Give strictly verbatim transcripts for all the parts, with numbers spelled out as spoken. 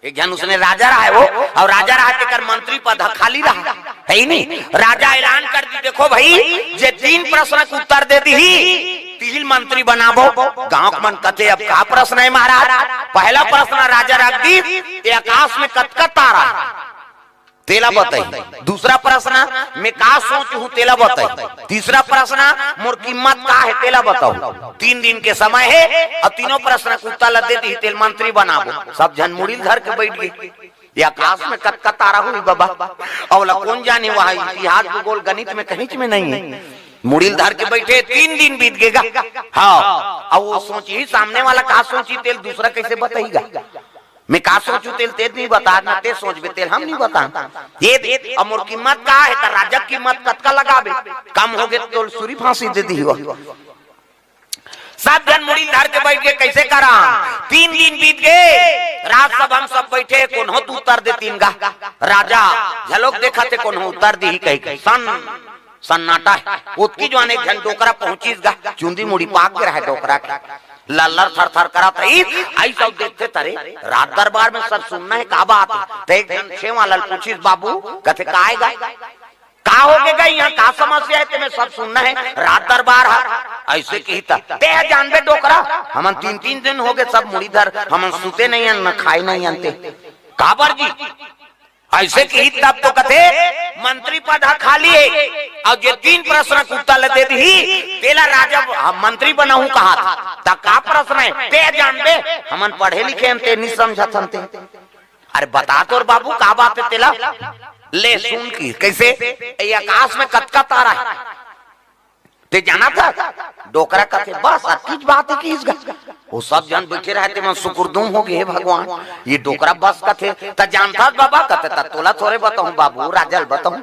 एक झन उसने राजा रहा है वो, और राजा रहा तेकर मंत्री पद ह खाली रहा है ही नहीं। राजा ऐलान कर दी, देखो भाई, जे तीन प्रश्न के उत्तर दे दी, तिहिल मंत्री बनाबो। गांव के मन कथे, अब का प्रश्न है महाराज? पहला प्रश्न राजा रख दी, ये आकाश में कतका तारा है, तेला बताई। दूसरा प्रश्न, मैं का सोच हूँ, तेला बताई। तीसरा प्रश्न, मोर कीमत का है, तेला बताओ। तीन दिन के समय है, और तीनों प्रश्न के उत्तर ला दे दी, तेल मंत्री बनाबो। सब झन मुड़ी ल धर के बैठ गए। ये आकाश में कतका तारा हुई बाबा, अउ ला कौन जानी, वहां इतिहास, भूगोल, गणित में कहीं में नहीं है। मुड़ी ल धर के बैठे, तीन दिन बीत गेगा। हाँ, अब वो सोची, सामने वाला का सोची, तेल दूसरा कैसे बताईगा? मैं का सोचू, तेल तेज नहीं बता ना, ते सोचबे, तेल हम नहीं बता। ये दे, अब मोर कीमत का है, त राजा कीमत कतका लगाबे? कम हो गए तो सूरी फांसी दे दी हो। सब झन मुड़ी ल धर के बैठ के कैसे करा? तीन दिन बीत गए, रात सब हम सब बैठे, कोनो तो उत्तर दे तीन गा। राजा झलोक देखा थे, कोनो उत्तर दी ही कही के। सन, सन्नाटा है। ओतकी जुवार एक झन डोकरा पहुंचिस गा, चुंदी मुड़ी पाक गे रहा है डोकरा के। लल्लर थर थर करत रही, आई सब देखते, तरे राज दरबार में सब सुन्ना है, का बात है? त एक झन छे वाला ल पूछिस, बाबू, कथे, का आएगा? का हो गे गा, यहाँ का समस्या है, तेमे सब सुन्ना है, राज दरबार है। ऐसे कही त, ते ह जानबे डोकरा, हमन तीन तीन दिन हो गए, सब मुड़ी धर, हमन सुते नहीं हन, न खाए नहीं हन ते। काबर जी? ऐसे कही तब तो कथे, मंत्री पद ह खाली है, और जे तीन प्रश्न के उत्तर ल दे दी, तेला राजा, हम मंत्री बनाहूं कहा था, त का प्रश्न है, ते ह जानबे, हमन पढ़े लिखे हन, ते नहीं समझत हन ते। अरे बता तोर बाबू, का बात है तेला? ले सुन की, कैसे? ये आकाश में कतका तारा है, ते जाना था? डोकरा कथे, बस अतकीच बात है कि इस गा। वो सब झन बैठे रहे, ते मन सुकुरदुम हो गए, "हे भगवान, ये डोकरा बस कथे, त जानता बाबा?" कथे, "त तोला थोरे बताऊं बाबू, राजा ल बताऊं।"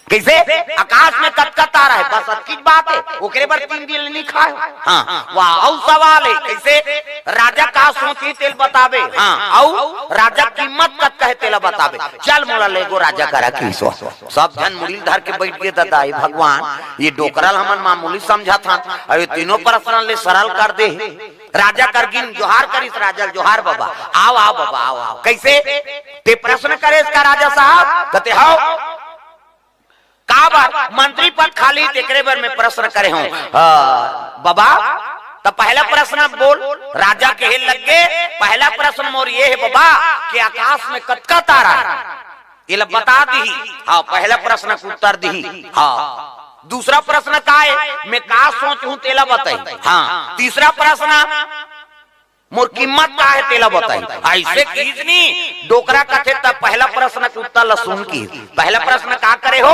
कैसे? आकाश में कतका तारा है, बस अतकीच बात है, ओकरे बर तीन दिन नहीं खाए। हाँ, वाह, अउ सवाल है, कैसे? राजा का सोची तेल बताबे। हाँ, अउ राजा कीमत कतका है तेला बताबे। चल मोला लेगो राजा करा की सो। सब झन मुड़ी ल धर के बैठ गए, दादा, हे भगवान, ये डोकरा ल हमन मामूली समझत हन, अउ ये तीनों प्रश्न ले सरल कर दे। राजा कर गिन जोहार करिस, राजा ल जोहार बाबा, आओ, आओ बाबा, आओ, आओ। कैसे? ते प्रश्न करेस का राजा साहब? कथे, "हव।" का बात? मंत्री पद खाली, तेकरे बर मैं प्रश्न करे हूं। "हाँ, बाबा, त पहला प्रश्न बोल।" राजा कहे लग गे, "पहला प्रश्न मोर ये है बाबा कि आकाश में कतका तारा है?" ये ला बता दी। हाँ, पहला प्रश्न के उत्तर दी। हाँ, दूसरा प्रश्न का है, मैं का सोच हूं तेला बताई। हाँ, तीसरा प्रश्न, मोर कीमत का है तेला बताई। ऐसे कहिस नी, डोकरा कथे, तब पहला प्रश्न के उत्तर ल सुन की। पहला प्रश्न का करे हो,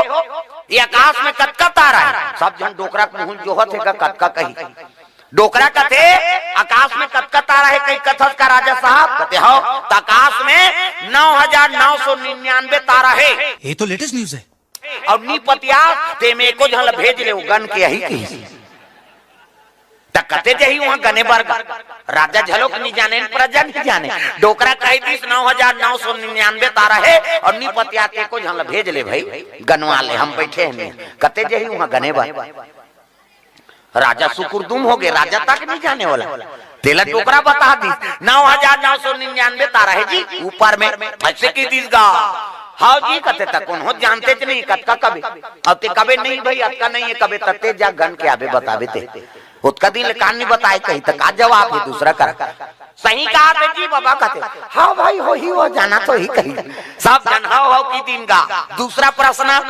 ये आकाश में कतका तारा है? सब झन डोकरा के मुंह जोहत है का, कतका कही। डोकरा कथे, आकाश में कतका तारा है, कही कथस का राजा साहब? कथे, "हव।" त आकाश में नौ हजार नौ सौ निन्यानवे तारा है। ये तो लेटेस्ट न्यूज है। अउ नी पतिया, तेमे एको झन ल भेज ले, वो गन के यही कही। त कते जही वहां गने बर गा। राजा झलोक नी जाने, प्रजा नी जाने। डोकरा कही दिस, "नौ हजार नौ सौ निन्यानवे तारा है, अउ नी पतिया, ते एको झन ल भेज ले भाई, गनवा ले, हम बैठे हैं नहीं।" कते जही वहां गने बर। राजा सुकुरदुम हो गए, राजा तक नहीं जाने वाला। तेला डोकरा बता दी, "नौ हजार नौ सौ निन्यानवे तारा है जी ऊपर में।" ऐसे की दिस गा। "हव जी।" कथे, "त कोनो जानते च नहीं, कतका कबे?" "अब ते कबे नहीं भाई, अतका नहीं है।" "कबे तते जा गन के आबे बताबे ते। ओतका दिन ले कान नहीं बताए कही, त का जवाब है दूसरा कर?" "सही कहा थे जी बाबा।" कथे, "हव भाई, होही, वो जाना तो ही कही।" सब झन हव हव की दिन गा। दूसरा प्रश्न,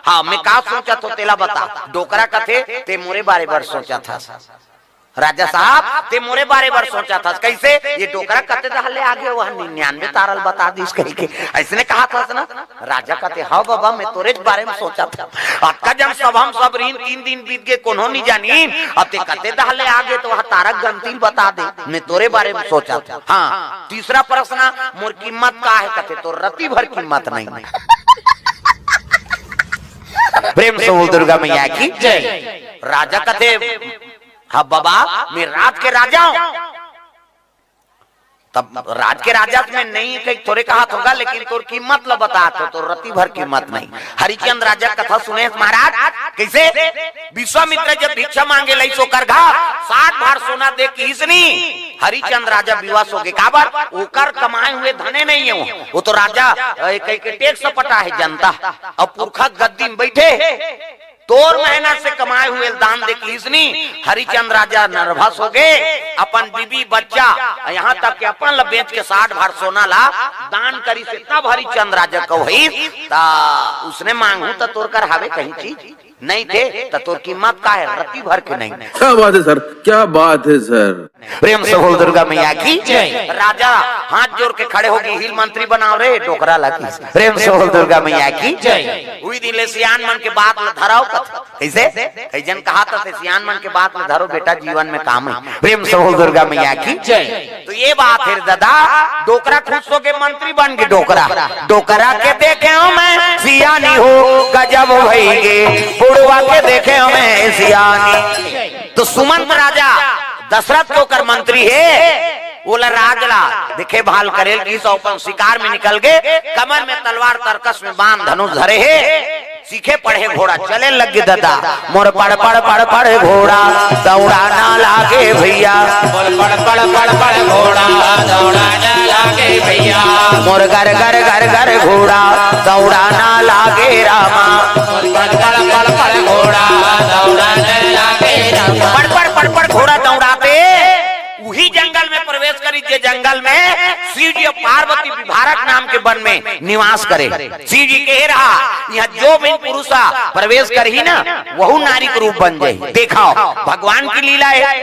"हाँ, मैं का सोचत हो तेला बता।" डोकरा कथे, "ते मोरे बारे बर सोचत हस।" राजा साहब, ते मोरे बारे बर सोचत हस। कैसे? ये डोकरा कते दहले आगे, वह निन्यानवे तारा ल बता दिस कही के। ऐसने कहा था ना? राजा कथे, "हव बाबा, मैं तोरे बारे में सोचत हव।" अतका जन सभा म सब रहिन, तीन दिन बीत गए, कोनो नहीं जानिन। अब ते कते दहले आगे तो वह तारा गनती ल बता दे, मैं तोरे बारे में सोचत हव। हाँ, तीसरा प्रश्न, "मोर कीमत का है?" कथे, "तोर रति भर कीमत नहीं।" प्रेम से बोल दुर्गा मैया की जय। राजा कथे, "हाँ बाबा, मैं राज के राजा हूँ।" तब राज के राजा में नहीं कही, थोरे कहा होगा, लेकिन तोर कीमत ल बतात हो, तोर रति भर कीमत नहीं। हरिचंद राजा कथा सुने हस महाराज, कैसे? विश्वामित्र जब भिक्षा मांगे लइस ओकर घर, सात भार सोना दे किहिस नी, हरिचंद राजा विवश होगे, काबर? ओकर कमाए हुए धने नहीं हे वो, वो तो राजा, अ, कहि के टैक्स पटा हे जनता, अउ पुरखा गद्दी में बइठे हे, तोर मेहनत से कमाए हुए ल दान दे कहिस नी। हरिचंद राजा नर्वस होगे, अपन बीबी बच्चा, यहाँ तक कि अपन ल बेच के साठ भार सोना ला दान करिस हे, तब हरिचंद राजा कहोइस, त उसने मांगहूं त तोर कर हावे कहीं चीज? नहीं थे, त तोर कीमत का हे? रत्ती भर के नहीं। क्या बात है सर, क्या बात है सर। प्रेम से बोल दुर्गा मैया की जय। राजा हाथ जोर के खड़े होगे, इही ल मंत्री बनाव रे, डोकरा ला कहिस। प्रेम से बोल दुर्गा मैया की जय। उही दिन ले सियान मन के बात ल धरव कथे। कइसे? कई झन कहत हे, सियान मन के बात ल धरो बेटा, जीवन में काम हे। प्रेम से बोल दुर्गा मैया की जय। तो ये बात हे रे ददा, डोकरा खुश होके मंत्री बन गे। डोकरा, डोकरा के देखे हूं मैं सियानी हो, गजब भई गे, बुढ़वा के देखे हूं मैं सियानी। तो सुमंत राजा दशरथ के ओकर मंत्री हे, ओला राज ला देखे भाल करे ल कहिस, अपन शिकार में निकल गे, कमर में तलवार, तरकस में बाण, धनुष धरे हे, सीखे पढ़े घोड़ा चले लग गे ददा। मोर पड़ पड़ पड़ पड़ घोड़ा दौड़ाना लागे भैया। मोर पड़ पड़ पड़ पड़ घोड़ा दौड़ाना लागे भैया। मोर गर गर गर गर घोड़ा दौड़ाना लागे रामा। मोर पड़ पड़ पड़ पड़ घोड़ा दौड़ाना लागे रामा। पड़ पड़ पड़ पड़ घोड़ा दौड़ाते उही जंगल में प्रवेश करिस, जे जंगल में शिव जी अउ पार्वती विभारक नाम के वन में निवास करे। शिव जी कहे रहा, यहाँ जो भी पुरुष प्रवेश करही ना, वहू नारी के रूप बन जाही। देखव, भगवान की लीला हे।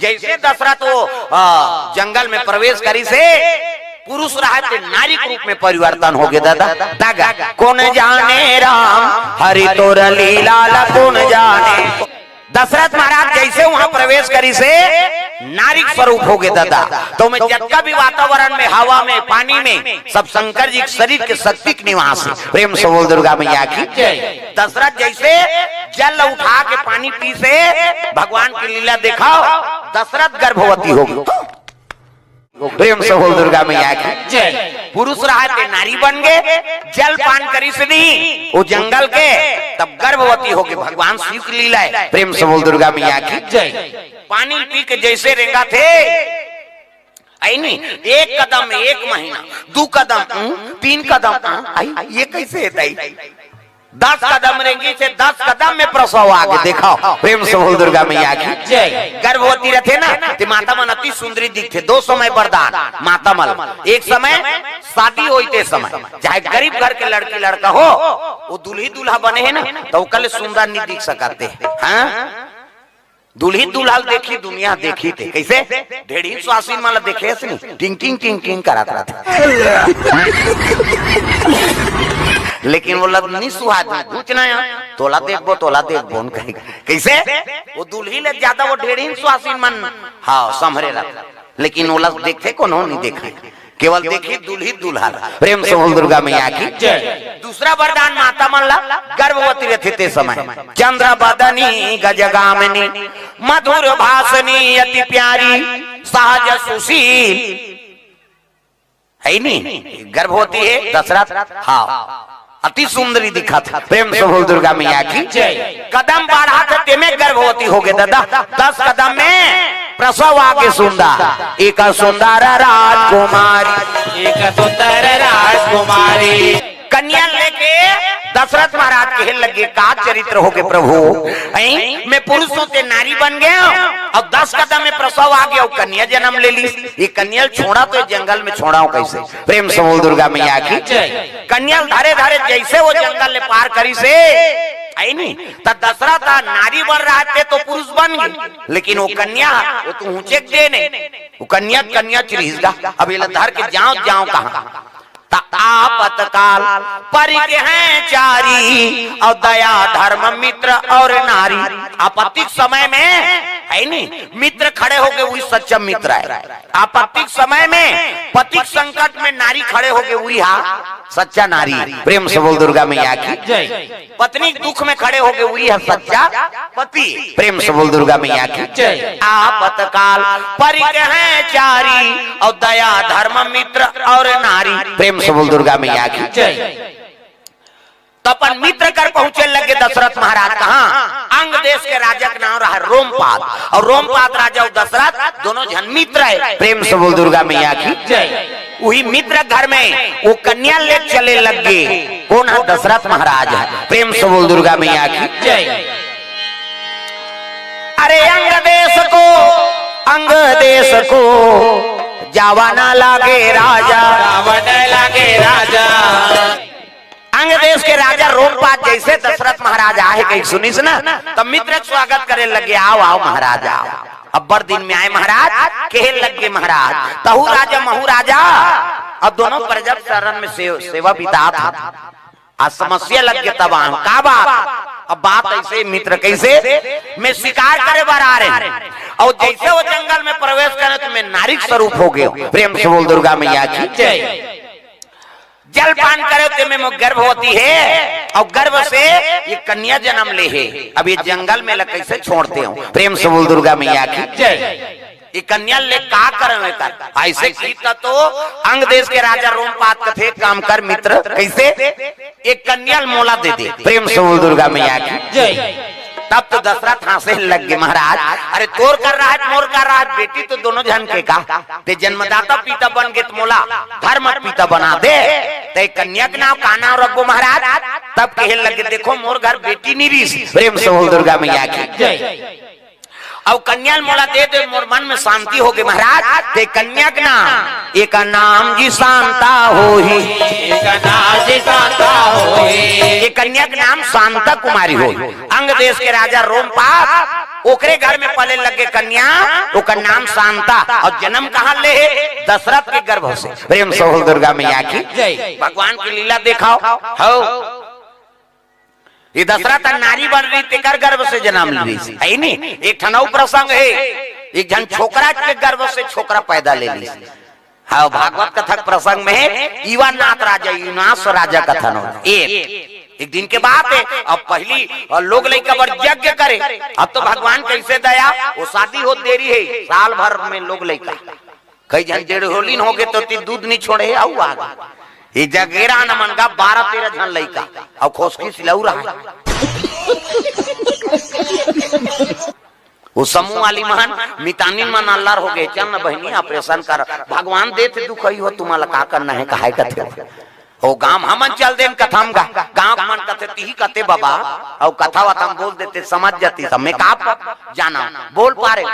जइसे दशरथ वो, अ, जंगल में प्रवेश करिस हे, पुरुष रहा ते नारी के रूप में परिवर्तन होगे ददा। दगा, कोन जाने राम हरि तोर लीला ला कोन जाने। दशरथ महाराज जइसे उहाँ प्रवेश करिस हे, नारी के स्वरूप होगे ददा। त ओमे जतका भी वातावरण में, हवा में, पानी में, सब शंकर जी के शरीर के शक्ति के निवास हे। प्रेम से बोल दुर्गा मैया की जय। दशरथ जइसे जल उठा के पानी पीस हे, भगवान की लीला देखव, दशरथ गर्भवती होगे। प्रेम से बोल दुर्गा मैया की जय। पुरुष रहा ते नारी बन गे, जल पान करिस नी वो जंगल के, तब गर्भवती होगे। भगवान शिव की लीला हे। प्रेम से बोल दुर्गा मैया की जय। पानी पी के जइसे रेंगथे, अइ नी, एक कदम में एक महीना, दू कदम, उम, तीन कदम, आ, अइ, ये कइसे हे दाई? दस कदम रेंगिस हे, दस कदम में प्रसव आगे। देखव, प्रेम से बोल दुर्गा मैया की जय। गर्भवती रथे ना, ते माता मन अति सुंदरी दिखथे। दो समय वरदान माता मन, एक समय शादी होय ते समय, चाहे गरीब घर के लड़की लड़का हो, वो दुल्ही दूल्हा बने हे ना, त ओकर ले सुंदर नहीं दिख सकत हे। हाँ, दुल्ही दूल्हा ल देखही दुनिया देखही ते कइसे? ढेढ़ी सुहासिन मन ल देखे हस नी, टिंग टिंग टिंग टिंग करत रथे। लेकिन वो लग नहीं सुहात, घुच ना आ, तोला देखबो, तोला देखबो न कहे। कइसे? वो दुल्ही ले ज्यादा वो ढेढ़ी सुहासिन मन, हाँ, संभरे रथे। लेकिन वो लग देखथे कोनो नहीं देखे। केवल देखही दुल्ही दूल्हा ला। प्रेम से बोल दुर्गा मैया की जय। दूसरा वरदान माता मन ला, गर्भवती रथे ते समय, चंद्र बदनी गजगामिनी, मधुर भाषणी अति प्यारी, सहज सुशील। हे नी, गर्भवती हे दशरथ, हाँ, अति सुंदरी दिखत। प्रेम से बोल दुर्गा मैया की जय। कदम बढ़ाथे तेमे गर्भवती होगे ददा, दस कदम में प्रसव आगे सुंदर, एक सुंदर राजकुमारी। एक सुंदर राजकुमारी। कन्या लेके दशरथ महाराज कहे लगे, का चरित्र होगे प्रभु, अइ, मैं पुरुष हों ते नारी बन गेंव अउ दस कदम में प्रसव आगे अउ कन्या जन्म ले लीस, ये कन्या ल छोड़ा तो जंगल में छोड़ांव कइसे? प्रेम से बोल दुर्गा मैया की जय। कन्या ल धरे धरे जइसे वो जंगल ले पार करिस हे, अइ नी, त दशरथ ह नारी बन रहा ते तो पुरुष बन गे, लेकिन वो कन्या, वो तो ऊंचे के दे नहीं, वो कन्या, कन्या चिरहिस गा। अब एला धर के जांव, जांव कहाँ? त आपतकाल परिग्रह चारी, अउ दया धर्म मित्र अउ नारी। आपत्ति के समय में, हे नी, मित्र खड़े होगे, उही सच्चा मित्र हे। आपत्ति के समय में पति के संकट में नारी खड़े होगे, उही हा सच्चा नारी। प्रेम से बोल दुर्गा मैया की जय। पत्नी के दुख में खड़े होगे, उही हा सच्चा पति। प्रेम से बोल दुर्गा मैया की जय। आपतकाल परिग्रह चारी, अउ दया धर्म मित्र अउ नारी। प्रेम से बोल दुर्गा मैया की जय। त अपन मित्र कर पहुंचे लगे दशरथ महाराज। कहां? अंग देश के राजा के नाम रहा रोमपाद, अउ रोमपाद राजा अउ दशरथ दोनों झन मित्र हे। प्रेम से बोल दुर्गा मैया की जय। उही मित्र घर में वो कन्या ले चले लगे। कोन हे? दशरथ महाराज हे। प्रेम से बोल दुर्गा मैया की जय। अरे अंग देश को, अंग देश को जावा ना लागे राजा। जावा ना लागे राजा। अंग देश के राजा रोमपाद जइसे दशरथ महाराज आहे कहिके सुनिस ना, त मित्र के स्वागत करे लगे, "आओ, आओ महाराज, आओ।" अब्बड़ दिन में आए महाराज, कहे लगे महाराज, "तहू राजा, महू राजा।" अब दोनों प्रजा शरण में से-, सेवा बितात हे। आज समस्या लगे तब आए, "का बात?" अब बात अइसे मित्र, "कइसे?" "मैं शिकार करे बर आ रहे हंव, अउ जइसे वो जंगल में प्रवेश करे त मैं नारी के स्वरूप हो गेंव।" प्रेम से बोल दुर्गा मैया की जय। जलपान करे तेमे मोर गर्भवती हे, अउ गर्भ से ये कन्या जनम ले हे। अब ये जंगल में ला कइसे छोड़ देंव? प्रेम से बोल दुर्गा मैया की जय। ये कन्या ले का करंव एकर? अइसे किहिस त तो अंग देश के राजा रोमपाद कथे, "काम कर मित्र, कइसे?" "ये कन्या ल मोला दे दे।" प्रेम से बोल दुर्गा मैया की जय। तब तो दशरथ हंसे लगे महाराज, "अरे तोर कर रहा हे, मोर कर रहा हे, बेटी तो दोनों झन के का, ते जन्मदाता पिता बन गे त मोला धर्म पिता बना दे, ते कन्या के नाम का नाम रखबो महाराज?" तब कहे लगे, "देखो मोर घर बेटी नइ रिहिस।" प्रेम से बोल दुर्गा मैया की जय। "अउ कन्या ल मोला दे दे, मोर मन में शांति हो गे महाराज, ते कन्या के नाम, एकर नाम जी शांता होही।" एकर नाम जी शांता होही। ये कन्या के नाम शांता कुमारी होही। अंग देश के राजा रोमपाद, ओकरे घर में पले लगे कन्या, ओकर नाम शांता। अउ जनम कहां ले हे? दशरथ के गर्भ से। प्रेम से बोल दुर्गा मैया की जय। भगवान के लीला देखाव। हव, ये दशरथ नारी बन रही, तेकर गर्भ से जनम ले रही हे नी। एक ठन अउ प्रसंग हे, एक झन छोकरा के गर्भ से छोकरा पैदा ले ली। हव, भागवत कथा के प्रसंग में हे, इवानाथ राजा, इवनास राजा कथन हो। एक, एक दिन के बात हे, अब पहिली लोग लइका बर यज्ञ करे, अब तो भगवान कइसे दया, वो शादी होत देरी हे, साल भर में लोग लइका, कई झन डेढ़ होलिन हो गे तो ती दूध नइ छोड़े, अउ आ गे। ये जगेरा न मन का बारह तेरह झन लइका, अउ खोसकी सिलऊ रहा हे। वो समूह वाली मन, मितानिन मन अल्लर हो गे, "चल न बहिनी, operation कर, भगवान देथे दुखई हो, तुम्हां ला का करना हे, कहाय कथे।" ओ गांव हमन चल देन कथा म गा, गांव के मन कथे, "तिही कथे बबा, अउ कथा वथा म बोल देते, समझ जाती, सब मैं का प-, जाना, बोल पारे,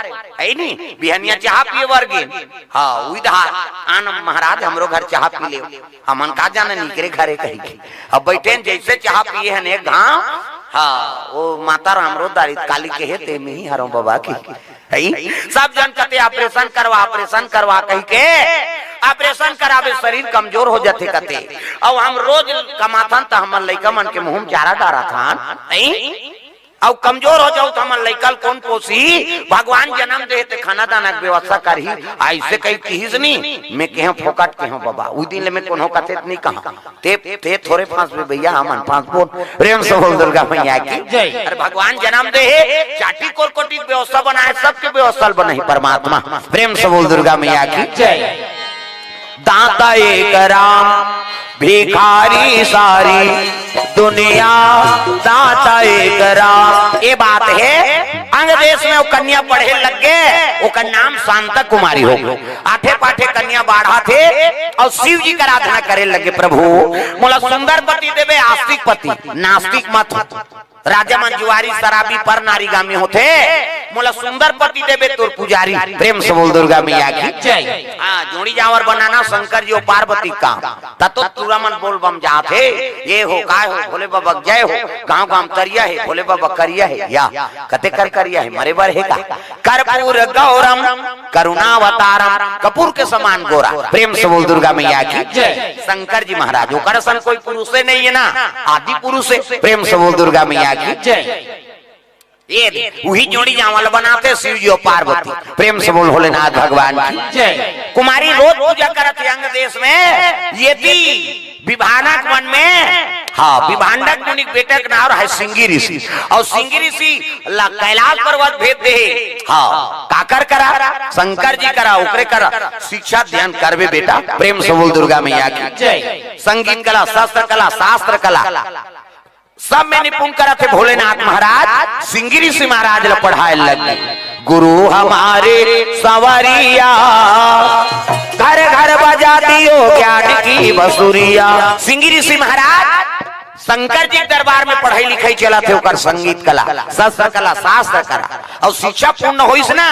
हे नी?" बिहनिया चाह पिए बर गे, हां, उही धार, "आन महाराज, हमरो घर चाह पी ले।" हमन का जानन इकरे घरे कहिके। अब बइठेन जइसे चाह पिए हन एक घांव, हां, ओ माता राम रो दारित काली कहे ते में ही हरंव बबा की। हई? सब झन कथे operation करवा, operation करवा कहिके, operation कराबे शरीर कमजोर हो जाथे कथे। अउ हम रोज कमाथन त हमर लइका मन के मुंह म चारा डारथन, हई? अउ कमजोर हो जाऊ त हमर लइका ल कोन पोसही? भगवान जनम दे हे ते खाना दाना के व्यवस्था करही। अइसे कहि किहिस नी, मैं केहेंव फोकट केहेंव बबा। उही दिन ले मैं कोनो कथे त नइ कहंव। ते, ते थोरे फांसबे भइया, हमन फांसबोन। प्रेम से बोल दुर्गा मैया की जय। अरे भगवान जनम दे हे, चाटी कोरकोटी के व्यवस्था बनाए, सबके व्यवस्था ल बनाही परमात्मा। प्रेम से बोल दुर्गा मैया की जय। दाता एक राम, भिखारी सारी दुनिया, दाता एक राम। ये बात हे, अंग देश में वो कन्या पढ़े लग गे, ओकर नाम शांता कुमारी हो गे। आठे पाठे कन्या बाढ़ाथे अउ शिव जी के आराधना करे लगे, "प्रभु, मोला सुंदर पति देबे, आस्तिक पति, नास्तिक मत हो।" राजा मन जुआरी, शराबी, पर नारीगामी होथे। मोला सुंदर पति देबे तोर पुजारी। प्रेम से बोल दुर्गा मैया की जय। हां, जोड़ी जांवर बनाना शंकर जी अउ पार्वती के काम। त तो टूरा मन बोल बम जात हे, ये हो, काय हो, भोले बाबा के जय हो, गांव गांव तरिया हे, भोले बाबा करिया हे, या कते कर करिया हे, मरे बर हे का? कर्पूर गौरम करुणावतारम, कपूर के समान गोरा। प्रेम से बोल दुर्गा मैया की जय। शंकर जी महाराज, ओकर असन कोई पुरुषे नइ हे ना, आदि पुरुष हे। प्रेम से बोल दुर्गा मैया की जय। ये दे, उही जोड़ी जांवर बनाथे शिव जी अउ पार्वती। प्रेम से बोल भोलेनाथ भगवान की जय। कुमारी रोज पूजा करत हे अंग देश में, ये दी विभांडक वन में, हां, विभांडक मुनि के बेटा के नाम रहे सिंगी ऋषि। अउ सिंगी ऋषि ला कैलाश पर्वत भेज दे हे। हां, काकर करा? शंकर जी करा, ओकरे करा शिक्षा ध्यान करबे बेटा। प्रेम से बोल दुर्गा मैया की जय। संगीत कला, शस्त्र कला, शास्त्र कला, सब में निपुण करत हे भोलेनाथ महाराज। सिंगी ऋषि महाराज ल पढ़ाए लगे, गुरु हमारे संवरिया, घर घर बजा दियो ज्ञान की बसुरिया। सिंगी ऋषि महाराज शंकर जी के दरबार में पढ़ाई लिखाई चलत हे, ओकर संगीत कला, शस्त्र कला, शास्त्र कला, अउ शिक्षा पूर्ण होइस ना,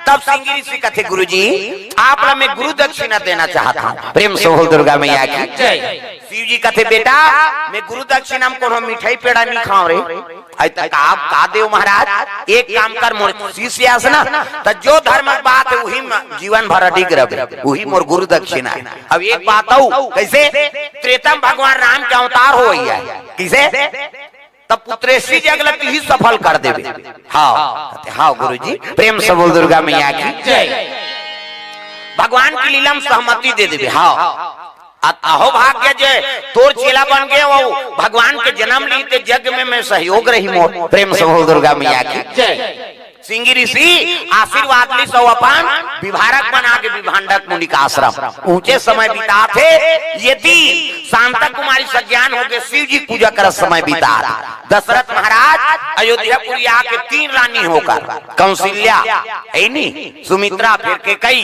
तब सिंगी ऋषि कथे, गुरुजी, आप ला मैं गुरु दक्षिणा देना चाहत हूँ। प्रेम से बोल दुर्गा मैया की। जय। शिव जी कथे, बेटा, मैं गुरु दक्षिणा में कोनो मिठाई पेड़ा नहीं खाओ रे। अई त का, का देव महाराज, एक काम कर, मोर शिष्य आस ना, त जो धर्म के बात हे, उही में जीवन भर अडिग रहे, उही मोर गुरु दक्षिणा हे। अब एक बात अउ, कइसे? त्रेता में भगवान राम के अवतार होइया हे। कइसे? तब पुत्रेसी जग ल तिही सफल कर देबे। हाँ, कथे, हाँ गुरुजी, प्रेम से बोल दुर्गा मैया की। जय। भगवान की लीला में सहमति दे देबे। हाँ। अत अहो भाग्य जे तोर चेला बन गे, वो भगवान के जन्म ली ते जग में मैं सहयोग रही मोर। प्रेम से बोल दुर्गा मैया की। जय। सिंगी ऋषि आशीर्वाद ली सो अपन विभारक बना के विभांडक मुनि का आश्रम ऊंचे समय बिताथे। यदि शांता कुमारी सज्ञान होके शिव जी पूजा कर समय बिता। दशरथ महाराज अयोध्यापुरी आके तीन रानी होकर, कौशल्या, ऐनी, सुमित्रा, फिर कैकई,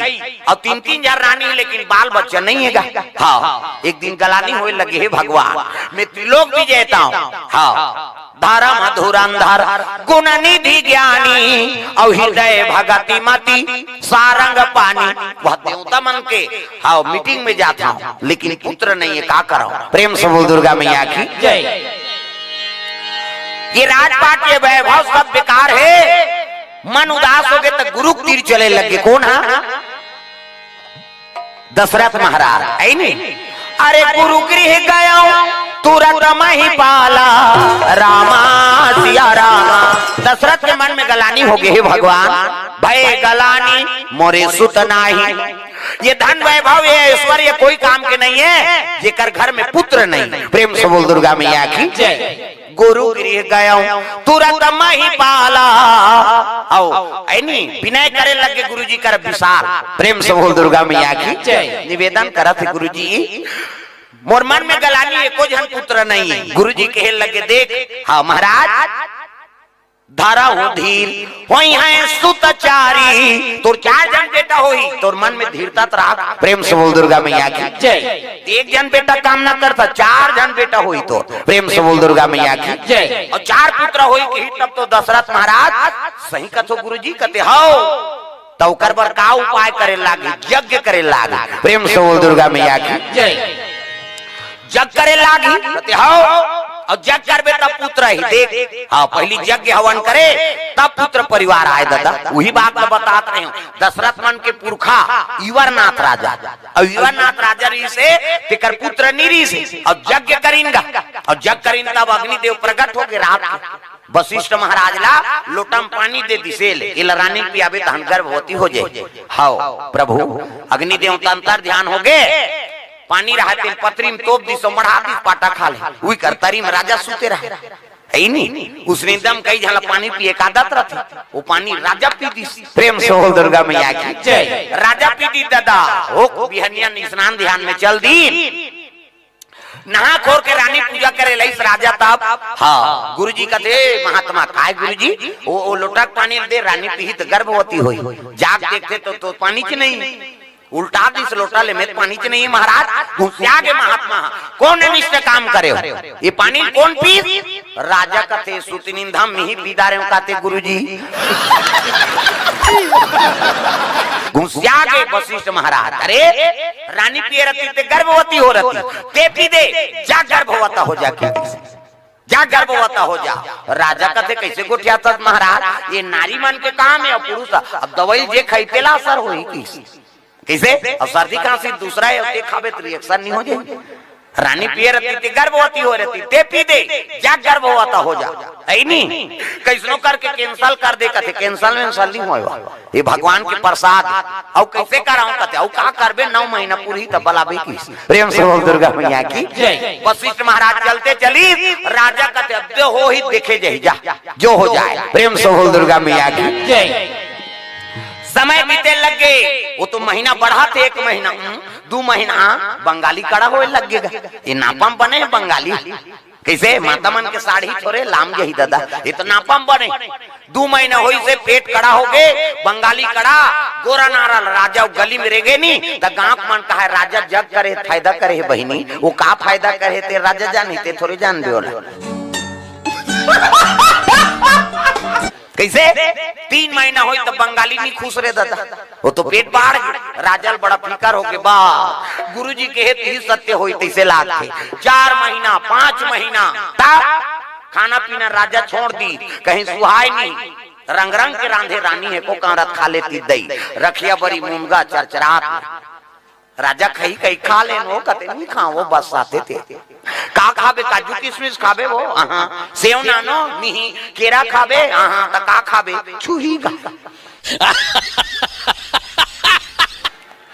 अउ तीन तीन झन रानी, लेकिन बाल बच्चा नहीं हे गा। हाँ, एक दिन गलानी होए लगे, हे भगवान, मैं त्रिलोक विजेता हूँ। हाँ, धर्म धुरंधर गुण निधि ज्ञानी, अउ हृदय भगति मति सारंग पानी। वह देवता मन के, हाँ, मीटिंग में जात हूँ, लेकिन पुत्र नहीं हे, का करव? प्रेम से बोल दुर्गा मैया की। जय। ये राजपाट, ये वैभव सब बेकार हे। मन उदास होगे त गुरु के तीर चले लगे। कोन हा? दशरथ महाराज, ऐनी? अरे गुरु गृह गयो तुरत मही पाला, रामा सिया रामा। दशरथ के मन में गलानी होगे, हे भगवान, भय गलानी मोरे सुत नाही। ये धन वैभव, ये ऐश्वर्य कोई काम के नहीं हे, जेकर घर में पुत्र नहीं। प्रेम से बोल दुर्गा मैया की। जय। गुरु गृह गयो तुरत मही पाला। अउ ऐनी विनय करे लगे गुरुजी कर विशाल। प्रेम से बोल दुर्गा मैया की। जय। निवेदन करत हे गुरुजी, मोर मन में गलानी, एको झन पुत्र नहीं हे। गुरुजी कहे लगे, देख, हाँ महाराज, धरहु धीर होइहैं सुत चारी। तोर चार झन बेटा होही, तोर मन में धीरता त राख। प्रेम से बोल दुर्गा मैया की। जय। एक झन बेटा काम ना करता, चार झन बेटा होही तोर। प्रेम से बोल दुर्गा मैया की। जय। अउ चार पुत्र होही कही, तब तो दशरथ महाराज सही कथो गुरुजी, कथे हव। त ओकर बर का उपाय करे लागी? यज्ञ करे लागी। प्रेम से बोल दुर्गा मैया की। जय। जग करे लागी, कथे हव, अउ जग करबे तब पुत्र ही। देख, हाँ, पहिली यज्ञ हवन करे, तब पुत्र परिवार आय दादा। उही बात ल बतात रहे हूँ। दशरथ मन के पुरखा इवरनाथ राजा, अउ इवरनाथ राजा रहिसे, तेकर पुत्र नी रहिसे, अउ यज्ञ करिन गा, अउ जग करिन तब अग्निदेव प्रगट होगे रात के। वशिष्ठ महाराज ला लोटा में पानी दे दिसे, ले, एला रानी पियाबे तहन गर्भवती हो जाए। हव, प्रभु, अग्नि देवता अंतर ध्यान होगे, पानी रहा तेल पतरी में तोप दिस, मढ़ा दिस, पाटा खा ले। उही कर तरी में राजा सुते रहा। ऐनी, उसने दम कई झन ला पानी पिए का आदत रथे, वो पानी राजा पी दिस। प्रेम से बोल दुर्गा मैया की। जय। राजा पी दिस दादा, हो बिहनिया स्नान ध्यान में चल दी। नहा खोर के रानी पूजा करे लइस राजा तब। हाँ, गुरुजी कथे, महात्मा, काय गुरुजी? ओ, ओ लोटा के पानी दे, रानी पीही त गर्भवती होही। जाग देखथे तो, तो पानी च नहीं। उल्टा दिस लोटा ले में, पानी च नहीं महाराज। घुसिया गे महात्मा, कोन अनिष्ट काम करे हो? ये पानी कोन पीस? राजा कथे, सुत निंदा मिही पी डारे हूँ काते गुरुजी। घुसिया गे वशिष्ठ महाराज, अरे रानी पिए रहती ते गर्भवती हो रहती, ते पी दे, जा गर्भवती हो जा के, जा गर्भवती हो जा। राजा कथे, कैसे गोठियाथस महाराज, ये नारी मन के काम हे, पुरुष अब दवाई जे खाई तेला असर होही किस। कैसे? अब सर्दी खांसी दूसरा हे, ते खाबे त reaction नहीं हो जाए। रानी पिए रहती ते गर्भवती हो रहती, ते पी दे, जा गर्भवती हो जा। ऐनी, कैसनो करके cancel कर दे, कथे cancel वेंसल नहीं होए। ये भगवान के प्रसाद। अउ कैसे कराऊं कथे, अउ का करबे, नौ महीना पूरी तब बलाबे किस। प्रेम से बोल दुर्गा मैया की। जय। वशिष्ठ महाराज चलते चली, राजा कथे अब जो होही देखे जाही, जा, जो हो जाए। प्रेम से बोल दुर्गा मैया की। जय। समय बीते लग गे, वो तो महीना बढ़ाथे, एक महीना, हम्म, दू महीना, हाँ, बंगाली कड़ा होए लग गे। ये नापम बने हे बंगाली। कइसे? माता मन के साड़ी थोरे लाम जाही दादा, इतना पम बने। दू महीना होइसे पेट कड़ा होगे, बंगाली कड़ा, गोरा नारा ल राजा गली में रेंगे नी, त गांव के मन कहे, "राजा जग करे, फायदा करे हे बहिनी।" वो का फायदा करे हे, ते राजा जाने, ते थोरे जान दे ओला। कइसे? तीन महीना होई त बंगाली नी खुश रे दादा, वो तो पेट बाढ़ गे, राजा ल बड़ा फिकर होगे, बा गुरुजी कहे त ही सत्य होई, तइसे लागथे। चार महीना, पांच महीना, तब खाना पीना राजा छोड़ दी, कहीं सुहाय नी, रंग रंग के रांधे रानी हे को कांरत खा लेती दई, रखिया बरी मुनगा चरचरात। राजा खई खई खा लेन, वो कते नी खाओ, वो बस आते थे। का खाबे? काजू किशमिश खाबे वो? हाँ। सेव नानो? नहीं। केरा खाबे? हाँ। त का खाबे? छुही गा।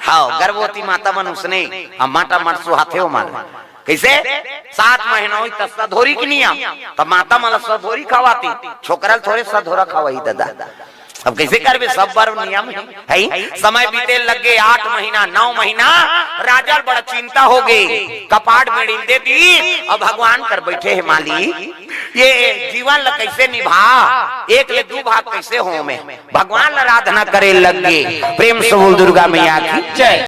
हाँ, गर्भवती माता मन उसने, अब माटा मट सुहाथे हो मारे। कइसे? सात महीना होई त सधोरी के नियम, त माता मन ल सधोरी खवाती, छोकरा ल थोरे सधोरा खवाही दादा। अब कइसे करबे, सब बर नियम हे, है? समय बीते लगे आठ महीना, नौ महीना, राजा ल बड़ा चिंता होगे, कपाट में दे दी, अब भगवान कर बैठे हे मालिक, ये जीवन ल कइसे निभा, एक ले दू भाग कइसे हो में, भगवान ल आराधना करे लगे। प्रेम से बोल दुर्गा मैया की जय।